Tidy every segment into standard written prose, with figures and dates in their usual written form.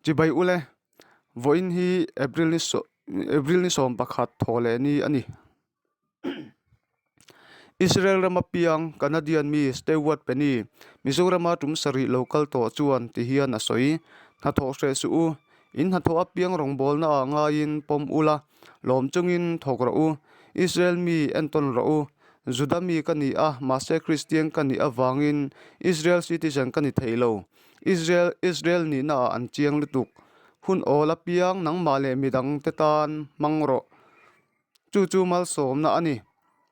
Chibai ule, vawiin hi April ni saw April ni 11 thaw leh ni a ni. Israel rama piang Canadian mi Stewart Penny, Mizorama tum sarih lo kal tawh chuan ti hian a sawi. Hnathawh hreh suh u, in hnathawh apiang rawngbawlna ah ngaiin pawm ula, lawm chungin thawk rawh u. Israel mi entawn rawh u. Juda mi ka ni a, mahse Kristian ka nih avangin Israel citizen ka ni thei lo. Israel Israel nihna ah an chiang lutuk. Hun awl apiang nangmah leh midang te tan hmang rawh. Chu chu malsawmna a ni.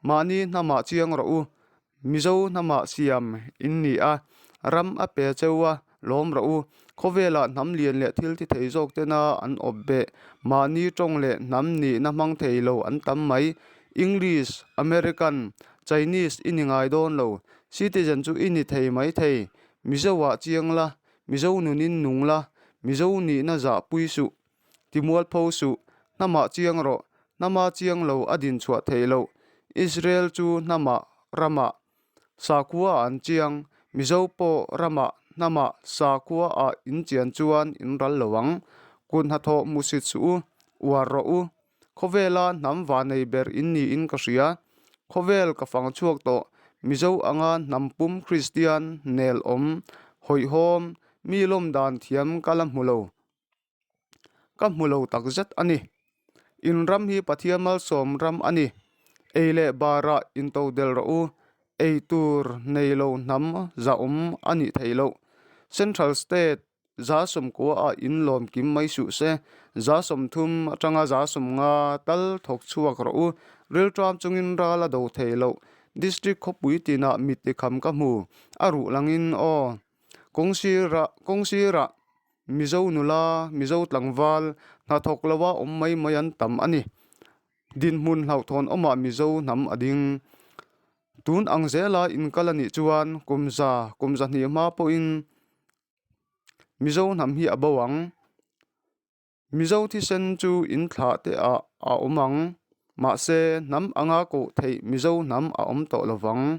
Mahni hnamah chiang rawh u. Mizo hnamah siam in ni a, ram a pe cheu a, lawm rawh u. Khawvelah hnam lian leh thil ti thei zawk tena an awp beh. Mahni tawng leh hnam nihna hmang thei lo an tam mai. English, American, Chinese i ni ngai dawn lo. Citizen chu i ni thei mai thei. Mizoah chiang la, Mizo nunin nung la, Mizo nihna zahpui suh. Timualpho suh, hnamah chiang rawh, hnama chiang lo a din chhuah theih loh. Israel chu hnamah, ramah, sakhua an chiang, Mizo pawh ramah, hnamah, sakhua ah in chian chuan in ral lo ang. Kut hnathawh hmusit suh u, uar rawh u. Khawvela hnam vanei ber in niin ka hria. Khawvel ka fang chhuak tawh, Mizo anga hnam pum Kristian, nel awm, hawihhawm, mi lawm dan thiam ka la hmu lo. Ka hmu lo tak zet a ni. In ram hi Pathian malsawm ram a ni. Ei leh barah into del rawh u. Ei tur nei lo hnam zahawm a nih theih loh. Central State 10% ah in lawm kim mai suh se. 30% atanga 50% tal thawk chhuak rawh u. Rilṭam chungin ral a do thei loh. District khawpui tinah mit tikham ka hmu. A ruh langin aw. Kawngsirah kawngsirah. Mizo nula, Mizo tlangval, hnathawk loa awm mai mai an tam a ni. Dinhmun hlauhthawn awmah Mizo hnam a ding. Tun ang zela inkal a nih chuan kum za, kum zahnih hma pawhin Mizo hnam hi a bo ang. Mizo thisen chu in thlah te ah a awm ang. Mahse, hnam anga koh theih Mizo hnam a awm tawh lo vang.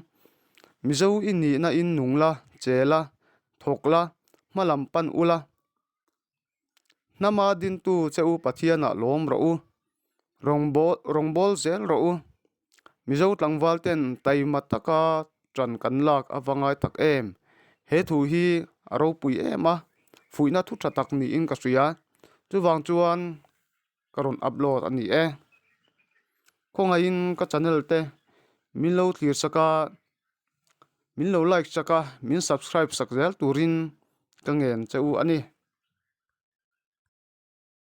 Mizo i nihna in nung la, che la, thawk la, hma lam pan ula. Hnama dintu che u Pathianah lawm rawh u, rawngbâwl rawngbâwl zel rawh u. Mizo tlangval ten taima taka ṭan kan lak a va ngai tak em? He thu hi a ropui em a, fuihna thu ṭha tak niin ka hria. Chuvang chuan ka rawn upload a ni e. Khawngaihin ka channel te min lo thlir sak a. Min lo like sak a, min subscribe sak zel turin ka ngen che u a ni.